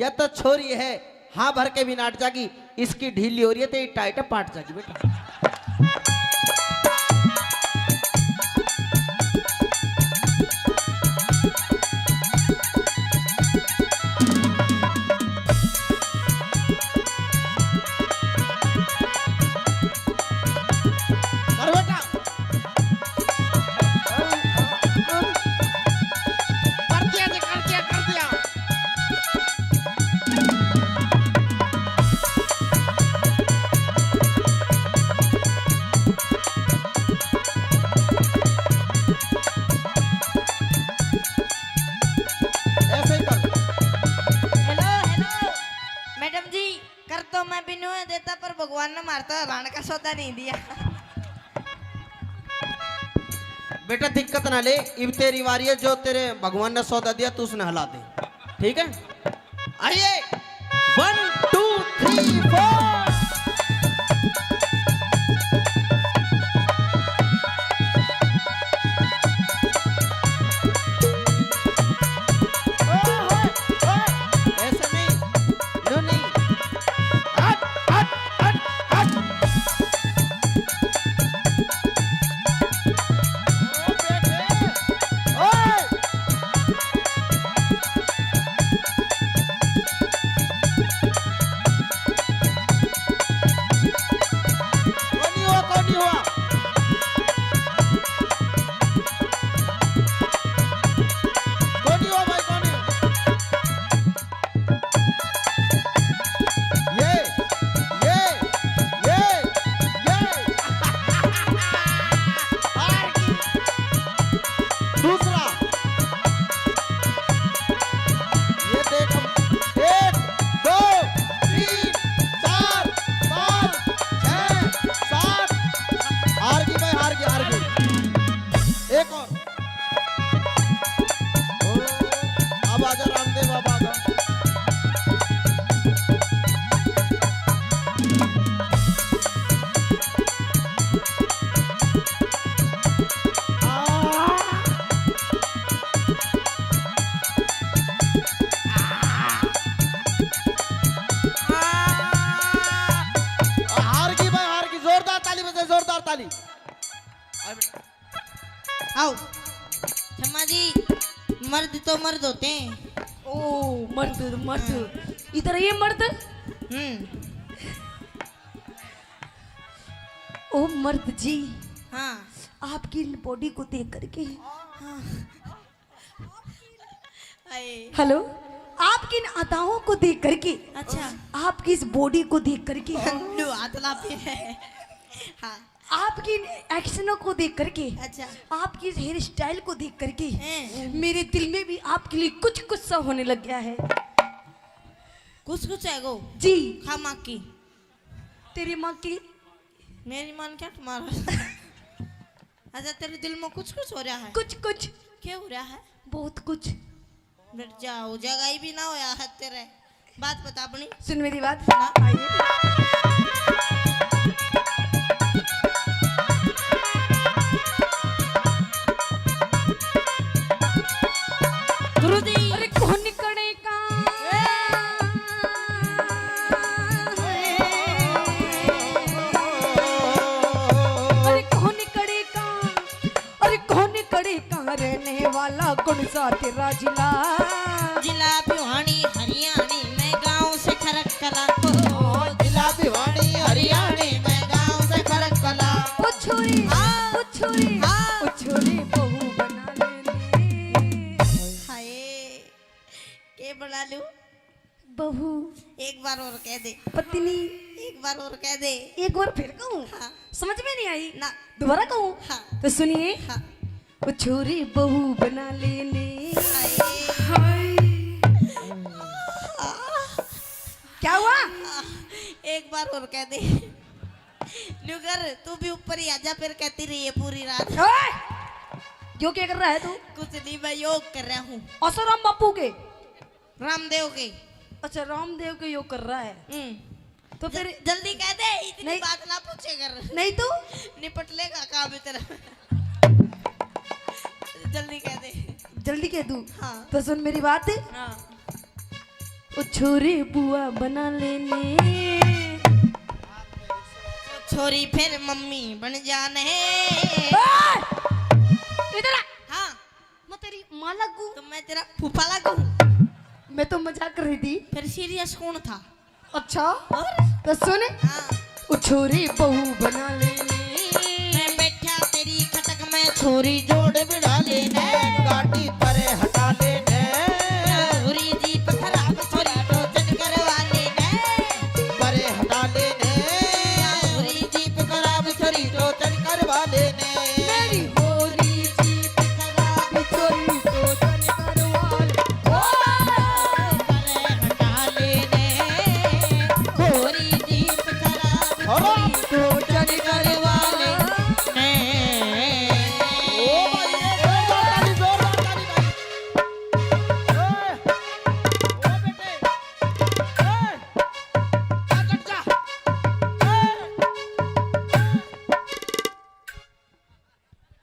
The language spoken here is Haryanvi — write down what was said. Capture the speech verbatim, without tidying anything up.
या तो छोरी है, हाँ भर के भी नाट जागी, इसकी ढीली हो रही है, तेरी टाइट पाट जागी बेटा। कर बेटा। कर दिया जी, कर दिया, कर दिया। ऐसे ही कर। Hello, hello. मैडम जी, कर तो मैं भी न्यू है देता, पर भगवान ने मारता हरान का सौदा नहीं दिया। बेटा, दिक्कत ना ले, इब तेरी बारी है, जो तेरे भगवान ने सौदा दिया, तू उसने हला दे, ठीक है? आइए, वन, टू, थ्री, फोर। ओए, ओए, ओए, ऐसे नहीं, यूं नहीं। हट, हट, हट, हट। ओ बेटे, ओए। कोनी हुआ, कोनी हुआ। कोनी हुआ भाई, कोनी। ये, ये, ये, ये। हार गई। दूसरा। ये देख, एक, दो, तीन, चार, पाँच, छह, सात। हार गई भाई, हार गई, हार गई। एक और। ओ, अब आजा रामदेव बाबा का। आ। हार गई भाई, हार गई। जोरदार ताली बजाए, जोरदार ताली। आओ। क्षमा जी, मर्द तो मर्द होते हैं। ओ, मर्द, मर्द। हाँ। इधर ये मर्द। हम्म। ओ मर्द जी। हाँ। आपकी इन बॉडी को देख करके। हाँ। हाय। हेलो, आपकी इन अदाओं को देख करके। अच्छा। आपकी इस बॉडी को देख करके। लो, हाथ ला पे है। हाँ। आपकी इन एक्शनों को देख करके। अच्छा। आपकी इस हेयर स्टाइल को देख करके। हैं। मेरे दिल में भी आपके लिए कुछ कुछ सा होने लग गया है। कुछ कुछ है गो? जी। खा माँ की। तेरी माँ की। मेरी माँ ने क्या तुम्हारा? अच्छा, तेरे दिल में कुछ कुछ हो रहा है? कुछ कुछ। क्या हो रहा है? बहुत कुछ। बैठ जा, हो जाएगा, ये भी ना होया है तेरे। बात बता अपनी। सुन मेरी बात। हाँ। आइए। गुरु जी। अरे कौन कड़े का? अरे कौन कड़े का? अरे कौन कड़े का रहने वाला, कौन सा तेरा जिला? जिला भिवानी हरियाणी, मैं गांव से खरक कला। ओ, जिला भिवानी हरियाणी, मैं गांव से खरक कला। ओ छोरी, हाँ। ओ छोरी, हाँ। ओ छोरी बहू बना लेने। हाय, के बना लूं? बहू। एक बार और कह दे। पत्नी। एक बार और कह दे। एक बार फिर कहूँ? हाँ। समझ में नहीं आई? ना। दोबारा कहूँ? हाँ। तो सुनिए। हाँ। ओ छोरी बहू बना लेने। हाय। हाय। क्या हुआ? एक बार और कह दे। न्यू कर, तू भी ऊपर ही आजा, फिर कहती रही है पूरी रात। ओए! यो क्या कर रहा है तू? कुछ नहीं, मैं योग कर रहा हूँ। आसाराम बापू के? रामदेव के। अच्छा, रामदेव के योग कर रहा है। हम्म। तो फिर ज-, जल्दी कह दे, इतनी नहीं। बात ना पूछे कर। नहीं तो? निपट लेगा काम इतना। जल्दी कह दे। जल्दी कह दूँ? हाँ। तो सुन मेरी बात। हाँ। ओ छोरी बुआ बना लेने। छोरी फिर मम्मी बन जाने। ओए! इधर आ। हाँ। मैं तेरी माँ लगू। तो मैं तेरा फूफा लगू। मैं तो मजाक कर रही थी। फिर सीरियस कौन था? अच्छा। और? तो सुन। हाँ। ओ छोरी बहू बना लेने। मैं बैठा तेरी खटक में छोरी जोड़ बिठा लेने।